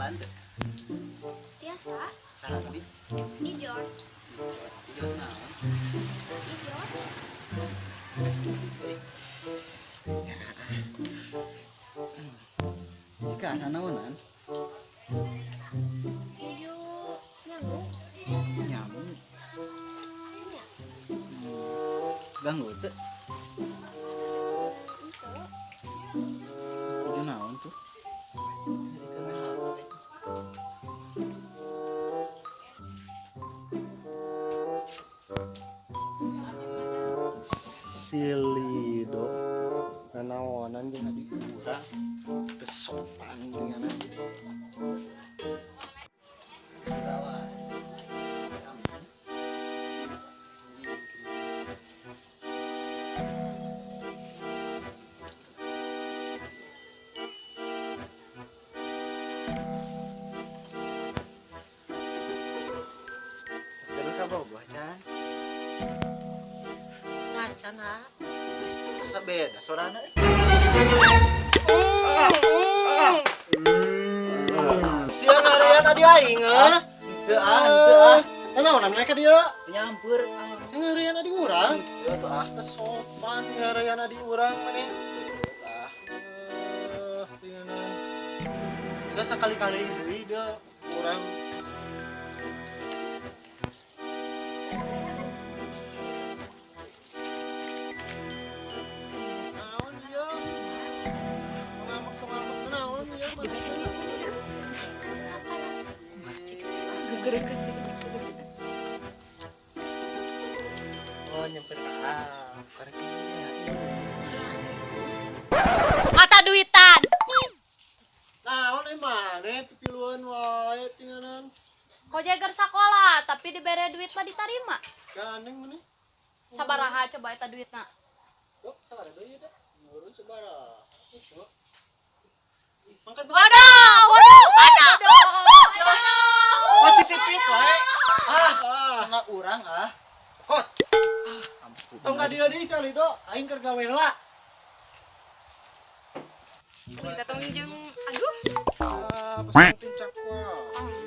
Kenalan teu? Biasa. Saha tadi? Ijon. Ijon naon? Ijon. Si kana naonan? Ijo nyamuk. Nyamuk. Iya. Ganggu teu? Henteu. Ijo naon tuh? Silido nanaonan jeung adik urang teu sopan dengan adik. Terus gaduh ka bogoh can? Ngacan ha. Asa beda sorana euy. Sia ngarean adi aing ah. Teu ah, teu ah. Nanaonan mereka dia? Nyamper. Sia ngarean adi urang. Teu atuh ah. Teu sopan ngarean adi urang maneh. Ah. Tingana. Udah sakali-kali deui dia urang. Naon dia? Ngamuk-ngamuk naon dia? Oh, nyamper ka ah. Karek ieu. Mata duitan. Naon eh maneh pipiluan wae tinganan. Kojeger sekolah tapi dibere duit mah ditarima. Gandeng maneh. Sabaraha coba eta duitna? Oh, sabaraha deui teh? Nurun sabaraha. Itu. Mangkat Waduh, waduh, waduh. Posisi pit wae. Ah, Ah, kena urang ah. kot. Ampun. Tong ka dieu deui salido, aing keur gawe heula. Minta tong jeung aduh, Ah, pesan cakwa.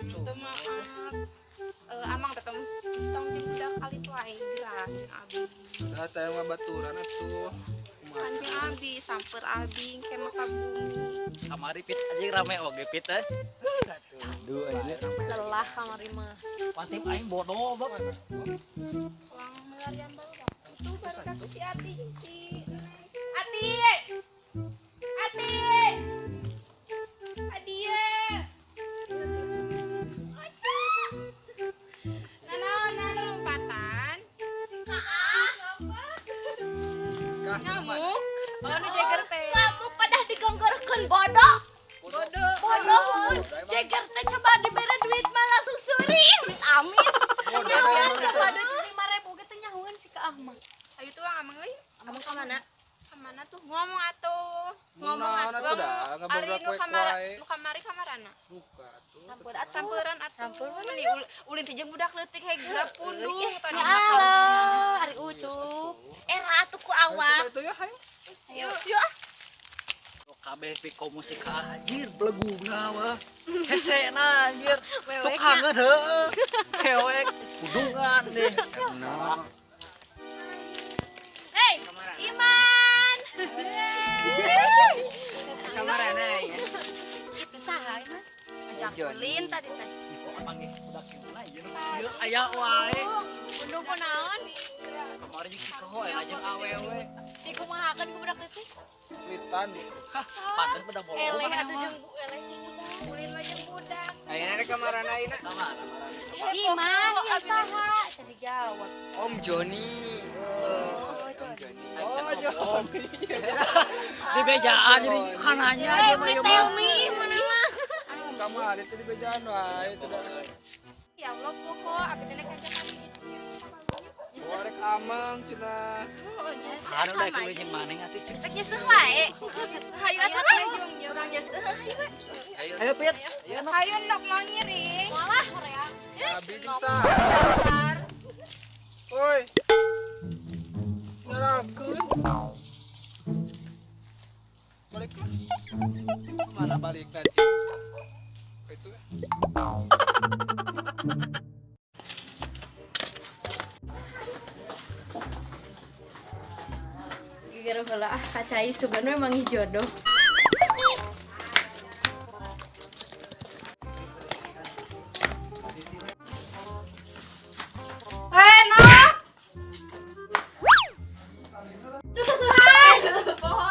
teu maaf. Amang teh tong tong jeung budak alit wae geura jeung abi. Dah teh mah baturan atuh. Kan jeung abi samper abi engke mah ka bumi. Kamari pit anjing rame oge pit eh. Aduh aing Lelah kamari mah. Pantim aing bodoh banget. Uang milarian baru itu baru aku si Ati si Ati. Ati. Adie. Oca. Nana nana lompatan. Sing saah. Ngamuk. Oh, nu jeger teh. Ngamuk padah digonggorkeun bodoh. Bodoh. Bodoh. Jeger teh coba dibere duit mah langsung suri. Amit amit. Nyahuan coba duit 5.000 ge teh nyahuan si ka Ahmad. Ayo tuh amang euy. Amang ka mana? Kamana tuh ngomong atuh. Ngomong Naon atuh. atuh dah, Ari ngabarudak nu kamar wae. nu kamari kamarana. Buka atuh. Sampeur atuh. Samperan atuh. Sampeur Meni ulin teh jeung budak leutik heg geura pundung tadi Ya Allah, ari Ucup. Era atuh ku awak. Itu ya, hayu. Ayo. Yuk ah. Kabeh piko musik anjir belegugna wah. Hesena anjir. Tukangan heuh. Hewek kudungan deh. Nah. Hei, Iman. Kamarana ya. Itu saha Iman? Ajak ulin tadi teh. Panggih budak kieu lah ieu nu kieu aya wae. Undung ku naon? Kamari jeung kikoho aya jeung awewe. Dikumahakeun ku budak leutik? Witan. Hah, pantes pada bolong. Eleh atuh jeung eleh jeung budak. Ulin mah jeung budak. Ayeuna rek kamarana ayeuna. Kamana? Iman, ya saha? Tadi jawab. Om Joni. Oh, Om Joni. Oh, Joni. Di bejaan jadi kananya Eh, dia mah ieu tell mah. me mana mah. Kamari teh di bejaan wae itu dah. Ya Allah pokok abi teh nek ajakan gitu. Oh, rek amang cenah. Oh, nya Anu daek jeung maneh atuh. Rek nyeuseuh wae. Hayu atuh lah. jeung Urang nyeuseuh hayu we. Ayo. Ayo Pit. Hayu nok mau ngiring. Malah hoream. Abi jeung saha? Dasar. Oi. Ngarakeun. Balik lah. Mana balik cing? Itu. Gegero heula ah kacai sugan we manggih jodoh. Hei, Nok. Duh sesuai. Poho.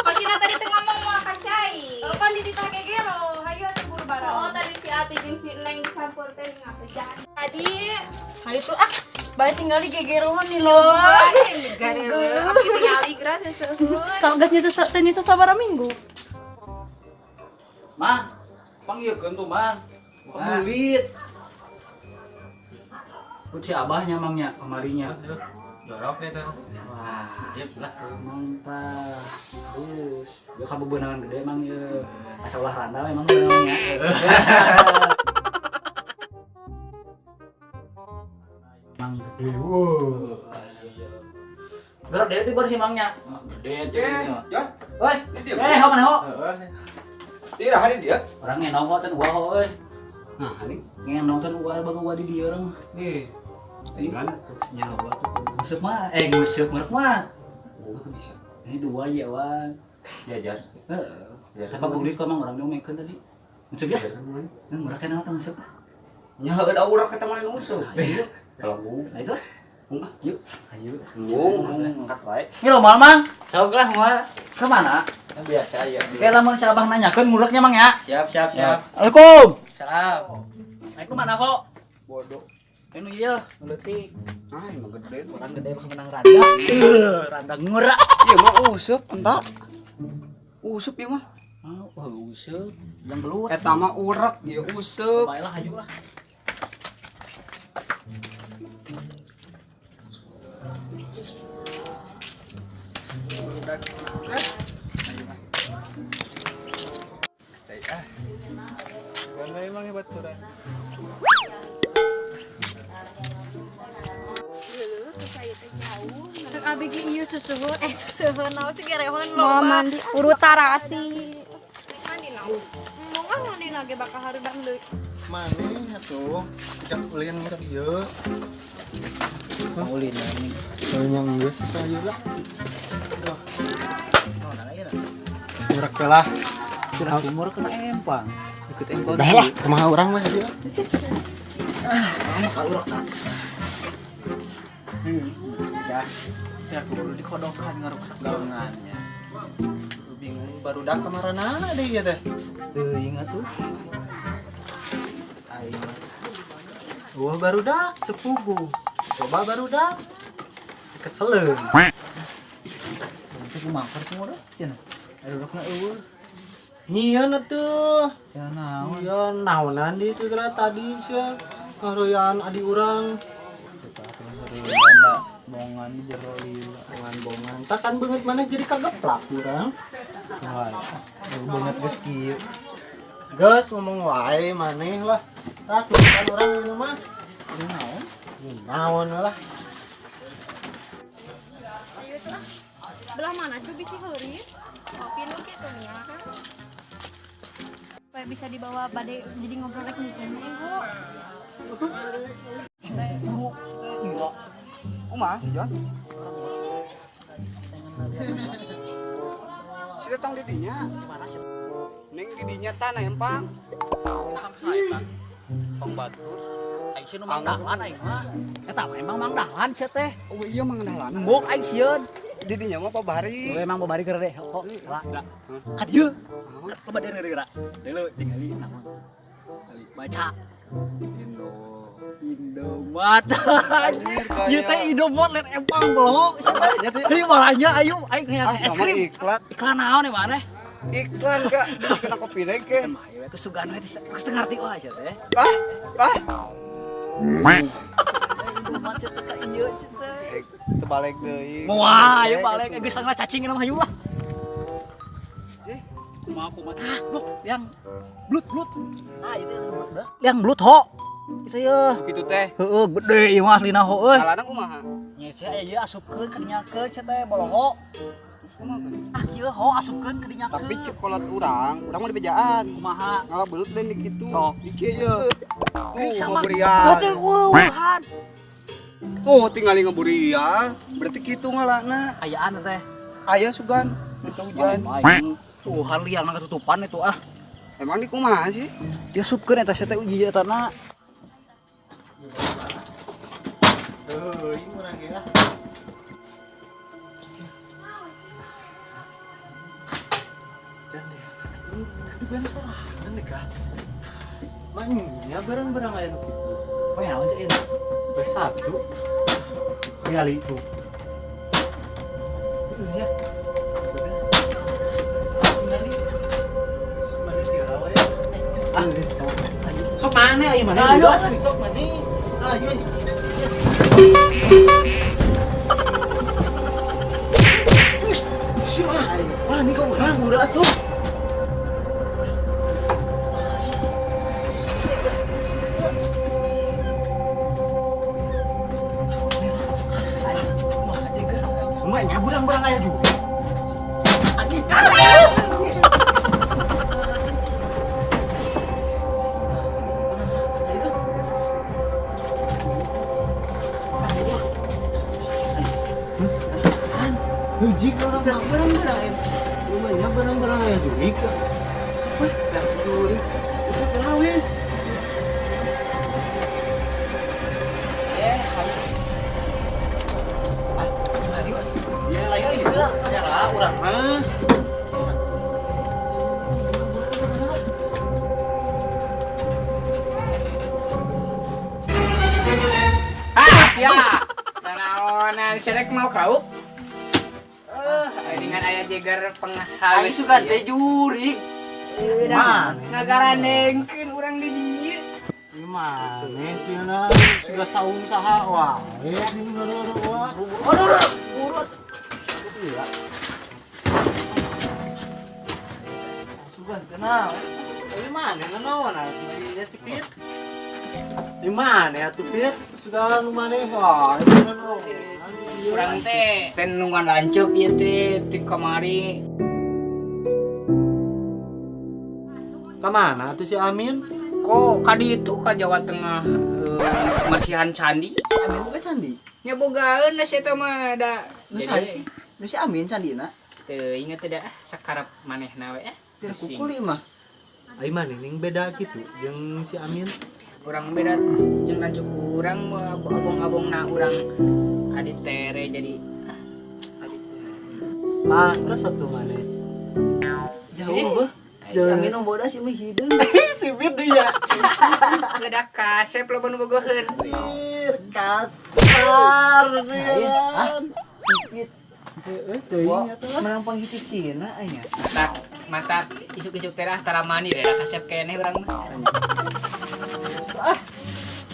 Kocina tadi teh ngomong mau kacai. Pan dititah gegero, hayu atuh buru bara. Oh, tadi si Ati jeung si Neng disampur teh ngabejan. Tadi Hayu tuh ah, bae tinggal di gegerohan nih loba. Gareuh, abi tinggal igra seseuheun. Sok geus nyesa teh nyesa sabaraha minggu. Mah, panggilkeun tuh mah. Bulit. Ku si abahnya mangnya kamarinya. Jorok deh tuh. Wah, Yep lah. mantap. Terus, ya kabebenangan gede emang ya. Asa ulah randal emang beunangnya. Emang gede. Wow. Gede itu baru si mangnya. Gede aja ini mah. Jon, Woi, ini dia. ho mana ho? Heeh. Tidak hari dia. Orang ngenong ho teh gua ho euy. Nah, ini. Ngenong teh gua baga gua di dieu orang. Nih. Ini mana tuh? Nyawa tuh. Nguseup mah, nguseup merek mah. Oh, tuh bisa. Ini dua ya, Wan. Jajan. Heeh. Tapi bulit kok emang orang diomekeun tadi. Nguseup ya? Nah, murah kan apa nguseup? Nya ada urang ketemu lain musuh. Ayo. Kalau Nah itu. Yuk, ayo. Embung. Angkat wae. Ini lo mal, Mang. Sok lah moal. Kemana? Yang biasa ya. Kayak lamun si Abah nanyakeun mureknya Mang ya. Siap, siap, siap. Assalamualaikum. Salam. Naik ke mana kok? Bodoh. Ini iya, leutik. Ah, emang gede. Orang gede mah menang randa. Randa ngura. Iya mah useup entah. Useup ieu mah. Oh, useup. Yang belut. Eta mah urek, ieu useup. Baiklah, ayo lah. Udah. Ah. Karena emang hebat tuh. Cek abi ge ieu susuhun, susuhun naon sih gerehoan loba. Urut tarasi. Mandi naon? Mau ah mandi nage bakal harudang deui. Maneh atuh, cak ulin mah ieu. Ulin ini. Soalnya geus ieu lah. Oh, nah ieu. Murah lah. Curah timur kena empang. Ikut empang. Dah lah, kumaha urang mah ieu. Ah, kamu urek tak. Udah. Ya kudu dikodokan ngaruksak daungannya. Bingung barudak kemaranana deh ieu teh. Teuing atuh. Aing. Wah barudak teu puguh. Coba barudak. Keseleun. Itu kumaha keur kumaha cenah. Aduh, eueuh. Nyieun atuh. Cenah naon? Iya, naonan di itu kira tadi sia. Ngaroyan adi urang. Bongan di jero lila. Bongan-bongan. Tak kan beungeut maneh jadi kageplak urang. Wah, banget geus kieu. Geus ngomong wae maneh lah. Tah tulisan urang ieu mah. Naon? Naon lah. Ayo tuh ah. Belah mana cuy bisi heureuy? Kopi nu kitu nya kan. Supaya bisa dibawa badai jadi ngobrol rek di sini. Ibu, Guru, gila. Kumaha sih, Jon? Si tong di dinya. Ning di dinya tanah empang. Tong batur. Aing sieun Mang Dahlan aing mah. Eta mah emang Mang Dahlan sia teh. Oh iya Mang Dahlan. Embok aing sieun. Di dinya mah pabari. Gue emang babari keur deh. Kok lah. Ka dieu. Coba deh geura. Deuleu tingali naon. Baca. Indo. Indomaret. Ieu teh Indomaret lain empang bro. Ayo malahnya ayo aing hayang es krim. Iklan. Iklan naon nih maneh? Iklan kak, bisa kena kopi lagi. Emang ayo aku sugan we geus teu ngarti wae sia teh. Ah, ah. Indomaret sia teh ka ieu sia teh. Terbalik deui. Wah, ayo balik geus sangat cacing mah hayu lah. Ih. Kumaha kumaha tah, buk yang blut blut. Ah, itu yang blut dah. Yang blut ho. Itu ya. Gitu teh. Heeh, gede ieu mah aslina ho euy. Kalana kumaha? Nya sia ieu asupkeun ka dinyakeun sia teh boloho. Kumaha? Ah kieu ho asupkeun ke dinya. Tapi cek kolot urang, urang mah di bejaan. Kumaha? Ngala belut lain di kitu. Sok. Di kieu ye. Tuh, Sama. ngeburian. Berarti wuhan. Tuh tinggali ngeburian. Berarti kitu ngalana. Ayaan teh. Aya sugan, teu hujan. Tuhan liang ketutupan itu ah. Emang di kumaha sih? Dia supkeun eta sia teh uji eta na. Teuing urang ge ah. Jan deh. Kedugaan sorangan deh kah. Manya barang-barang aya nu kitu. Poe naon sih ini? Poe Sabtu. Ningali tuh. Heeh ya. Ningali. Sok mana tira we. Ah, sok. Sok mana ayo mana? Ayo, sok mana? Ayo. Wah, ini kok urang udah atuh. Lumayan burang-burang aya juga. Hiji orang barang-barang. Lumayan barang-barang aya juga. Juri. Bisa kenal we. Ya lagi gitu. Ya urang mah. Ah, ya. Nanaonan serek mau krauk. Dengan aya jeger penghalus. Aing suka teh jurig. Mana? Ngagarandengkeun urang di dieu. Gimana? Tina sudah saung saha wae di nu wah. Aduh, urut. Sugan kenal. Di mana nanaon atuh ya si Pit? Di mana atuh Pit? Sudah nu maneh wae. Urang teh teh nungguan lanceuk ieu teh ti kamari. Ka mana atuh si Amin? Kok ka ditu ka Jawa Tengah mersihan candi. Amin bukan candi. Nya bogaeun da si eta mah da. Nu saha sih? Nu si Amin candina. Teu inget teh da sakarep manehna we ah. Pira kukuli mah. Ai maneh ning beda gitu jeung si Amin. Urang beda jeung lanceuk urang abong-abongna urang adi tere jadi adi tere. Pantes atuh maneh. Jauh beuh. Si Amin nu boda si mah hideung. Si Pit dia. Gedak kasep loba nu bogoheun. Pir kasar Ah, si Pit. Heeh, teuing atuh lah. Menang panghitit Cina nya. Mata mata isuk-isuk teh ah taramani deh kasep keneh urang mah.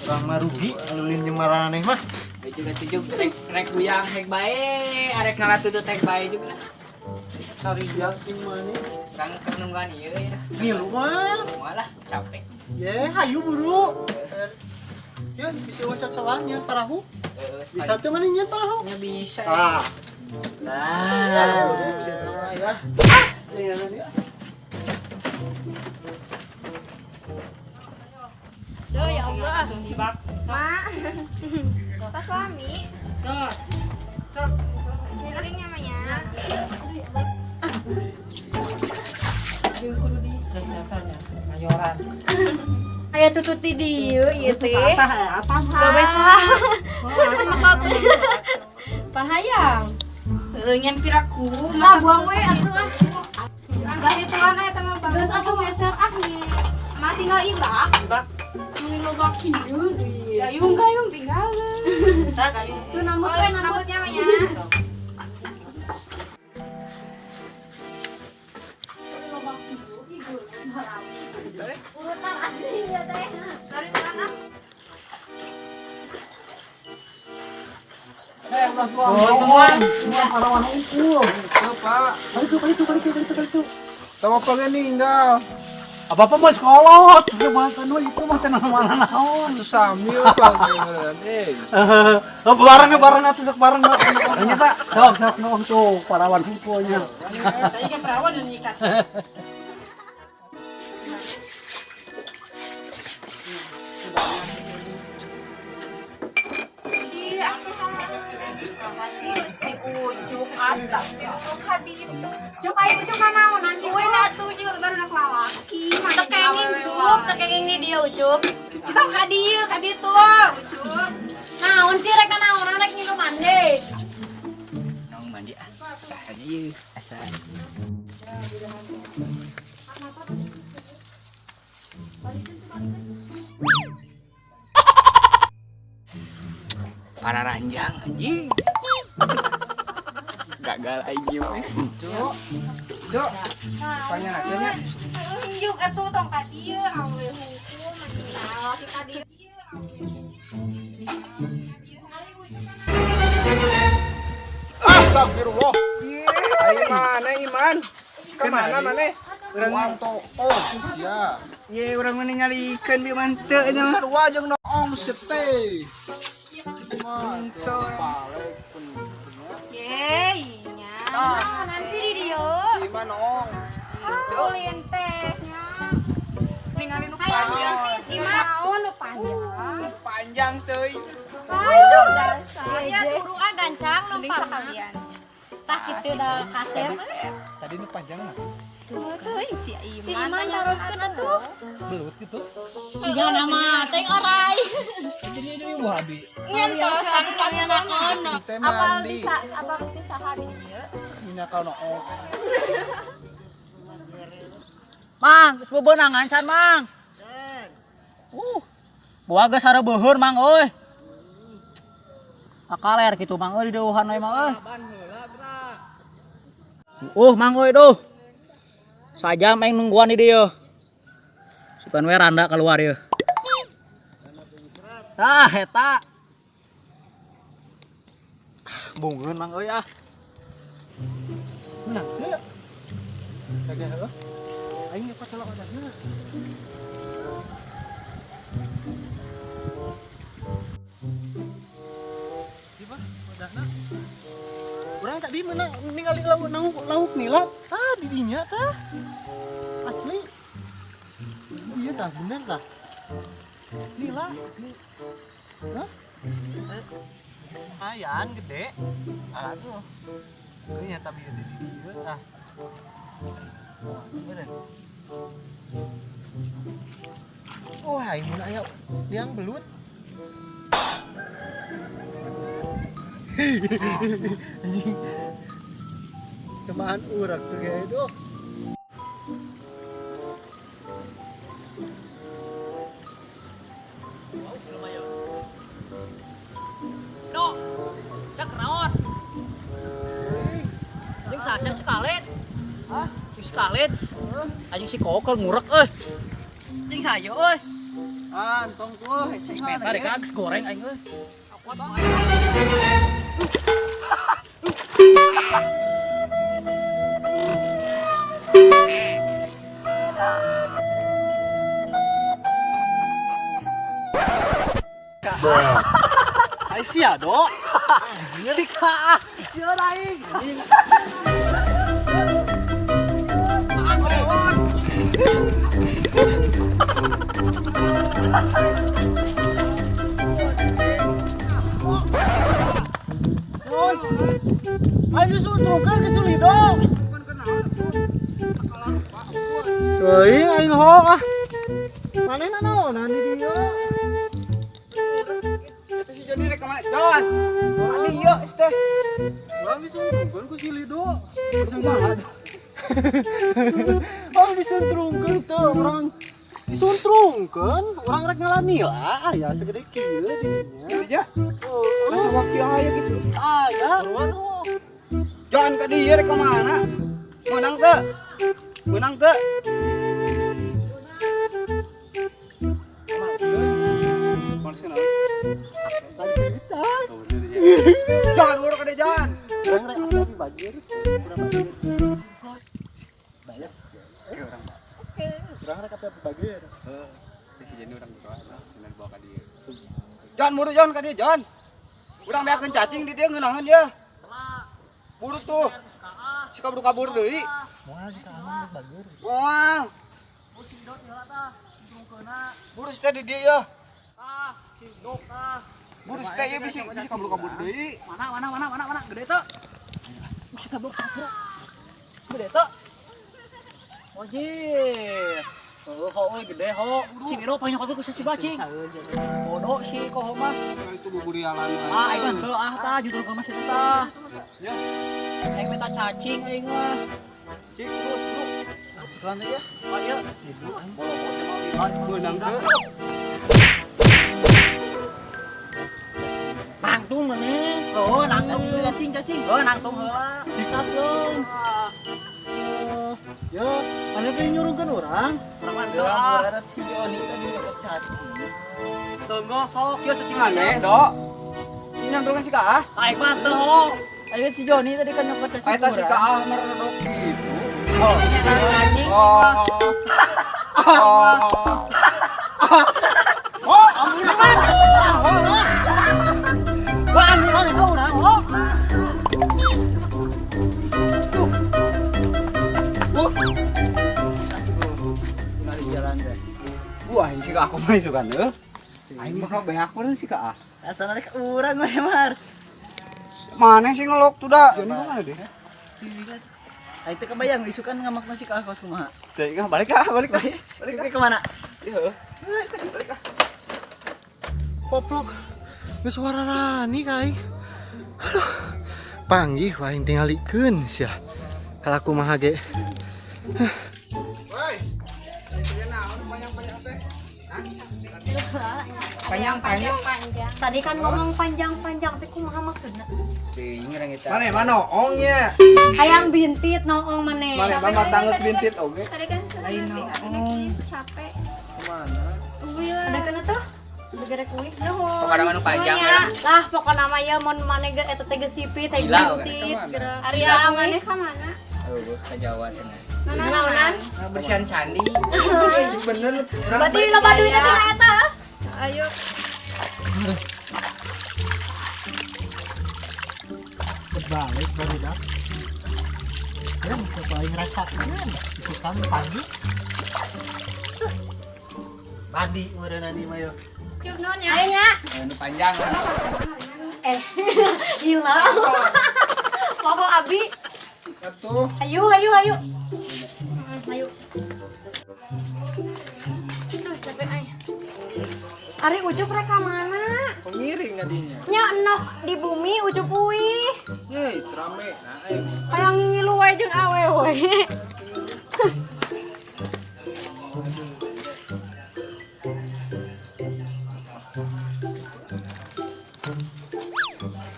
Urang mah rugi alulin jeung maraneh mah. Juga tujuh rek rek guyang rek bae arek ngalatutut rek bae juga. Saria jeung maneh. Urang keur nungguan ieu ya. Ngilu mah. Malah capek. Ye, hayu buru. Ya, bisa loncat sawan nyeun parahu. Bisa teu maneh nyeun parahu? Nya bisa. Ah. Nah, bisa ya. Iya, iya. Duh, ya Allah. Mak. Tas suami. Tos. Sok. Piringnya namanya. Mayoran. Aya tutut di dieu ieu teh. Gawe saha? Panghayang. Heueuh nyampir aku. Mah buang we atuh ah. Gak dituan aya teh mah bang. Geus atuh meser ah nih. Mah tinggal ibak. Ibak. Meni loba kieu deui. Gayung gayung tinggal. Tuh nambut we nambut. Nambutnya mah ya. Urutan asli ya teh. Dari mana? Pak. Balik tuh, balik tuh, balik tuh, balik tuh, balik tuh. Sama pengen ninggal. Apa-apa mah sekolot, mantan we itu mah cenah mana naon. Itu sambil Pak beneran eh. Oh, bareng bareng atuh sok bareng. Nya Pak, sok sok nong tuh parawan hukumnya. Saya kan perawan yang nyikat. Iya, aku sih si Ucup astagfirullah kadi itu. Cup ayo Ucup naonan sih. Udah atuh jeung baru nak lalaki. Tekenging Cup, tekenging di dia Ucup. Tong ka dieu ka ditu Ucup. Naon sih rek naonan rek nginum mandi. Nong mandi ah. Sahanya ieu asa. Para ranjang anjing. Gagal aing ieu mah. Cuk. Cuk. Tanya aja nya. Hinjuk atuh tong ka dieu awe hukum lalaki ka dieu. Astagfirullah. Ayo mana Iman? Kemana mana? Urang toong sia. Ye urang mah ningalikeun bieu mah teu eta mah. Sarua jeung noong sete. Balik pun. Ye, nya. Naonan sih di dia. Si Iman noong. Ulin teh nya. Ningali nu Hayang panjang. Iman. Naon nu panjang. Panjang teuing. Aduh, dasar. Ya turu ah gancang Mending lempar. sekalian. Tah kitu da kasep. Tadi nu panjang mah. Tuh, si Iman. Si Iman teruskeun atuh. Belut gitu. Tiga nama teh orai. Jadi ini wabi. Ngentosan Tanya naon. Teh Apa mandi. bisa apa bisa habis ieu? Minyak kau noong. Mang, geus bebenangan can, Mang. Buah geus sareubeureur, Mang euy. Akaler kitu Mang euy di deuhan we Mang euy. Mang euy duh. Sajam aing nungguan di dieu. Sugan we randa keluar ieu. Tah eta. Bungeun Mang euy ah. Menang teu? Kagak heuh. Aing nyepat celok odahna. Ieu mah odahna. Urang tadi menang ningali lauk lauk, lauk nila, tah di dinya tah. Asli. Iya tah bener tah. Nila. Hah? Lumayan gede. Aduh. Euy nya tapi di dieu tah. Bener. Oh, aing mun aya liang belut. Anjing. Kemahan urak tuh kayak itu. No. Cak naon? Jeung sasar sekalit. Hah? Jeung sekalit. Anjing si kokel ngurek euy. Jeung sayo euy. Ah, entong tuh hese Meta rek geus goreng aing euy. Ai sia do. Si ka. Sieun aing. Ayo suntrungkeun ke Sulido. Teuing aing hoak ah. Manehna naonan di dieu? Itu si Joni rek kemana? Jon. Mandi yuk teh. Urang disuntrungkeun ku si Lido. Oh disuntrungkeun teu urang disuntrungkeun urang rek ngalah nila aya segede kieu di dinya. Dinya. Oh, Masa waktu aya gitu. aya. Waduh. Jon ka dieu rek kemana? Menang teu? Menang teu? Males kenapa? Jangan urut ka dieu, Jon. Urang rek aya di banjir. Urang banjir. Bayas. Oke, urang rek apa bager. Heeh. Si Joni urang bawa, senang bawa ka dieu. Jon, buru Jon ka dieu, Jon. Urang beakeun cacing di dieu ngeunaheun ye. Buru tuh. Si kabur-kabur deui. Moal si Kaang geus bager. Moal. Buru si teh di dieu ye. Buru si teh ieu bisi bisi kabur-kabur deui. Mana mana mana mana mana gede teu. Bisa tabok kabur. Gede teu. Wajib. Oh, ho euy gede ho. Cing Edo panyokotan ku si bacing. Bodoh si koho mah. Itu buburialan. Ah, aing mah heuh ah tah judul mah si tah. Ya. Aing minta cacing aing mah. Cik terus, bro. Cikelan teh ya. Ah ieu. Beunang teu. Nangtung maneh. Oh, nangtung cacing cacing. Oh, nangtung heula. Sikap dong. Yo, mana teh nyuruhkeun urang? Urang mah teu ah. Berat si Joni tadi nyokot cacing. Tunggu sok ieu cacing maneh, Dok. Ini nangtungan si Kaah. Aing mah teu ho. Ayo si Joni tadi kan nyokot cacing. Eta si Kaah meredok gitu. Oh, cacing. Oh. Oh. Oh, ampun ampun. Wah, anu anu urang ho. Wah, ini sih aku mah isukan heuh. Aing bakal beak meureun si Kaah. Asal rek urang mah Mar. Mana sih ngelok tuh dah? Joni mana deh? Aing teh kebayang isukan ngamakna si Kaah kos kumaha. Teh, balik ah, balik balik. Balik ke mana? Iya. Balik ah. Poplok. Geus wararani ka aing. Aduh. Panggih ku aing tingalikeun sia. Kalaku mah ge. Woi. Itu naon panjang-panjang teh? Panjang-panjang. Panjang. Tadi kan ngomong panjang-panjang teh kumaha maksudna? Teuing urang eta. Mana mana noongnya? Hayang bintit noong maneh. Mana mah tanggeus bintit oge. Tadi kan Lain senang capek. Kemana? Ada kana tuh? Begerek kuih. Nuhun. Pokokna mah nu panjang Nuhun ya. Lah pokona mah ya mun maneh ge eta teh geus sipit hayang Gila, bintit. Geura. Arya maneh ka mana? Eueuh ka Jawa cenah. Naonan? Bersihan candi. Bener. Berarti loba duitna tina eta. Ayo. Balik barudak. Ya bisa ku aing rasakeun. Isukan pagi. Badi meureunna ni mah yo. Cup nuhun ya. Ayo nya. Nu panjang. Gila. Pokok abi. Atuh. Ayo ayo ayo. Ayo. Duh, capek ay. Ari Ucup rek ka mana? Pengiring tadinya. Nya enok di bumi Ucup uih. Yey, rame. Nah, aing. Hayang ngilu wae jeung awewe.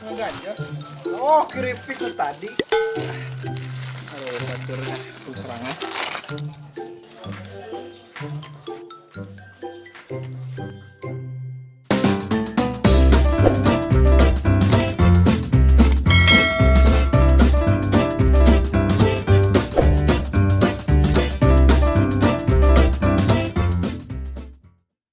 Ngeganjel. Oh, keripik tuh tadi. Aduh, batur serangan.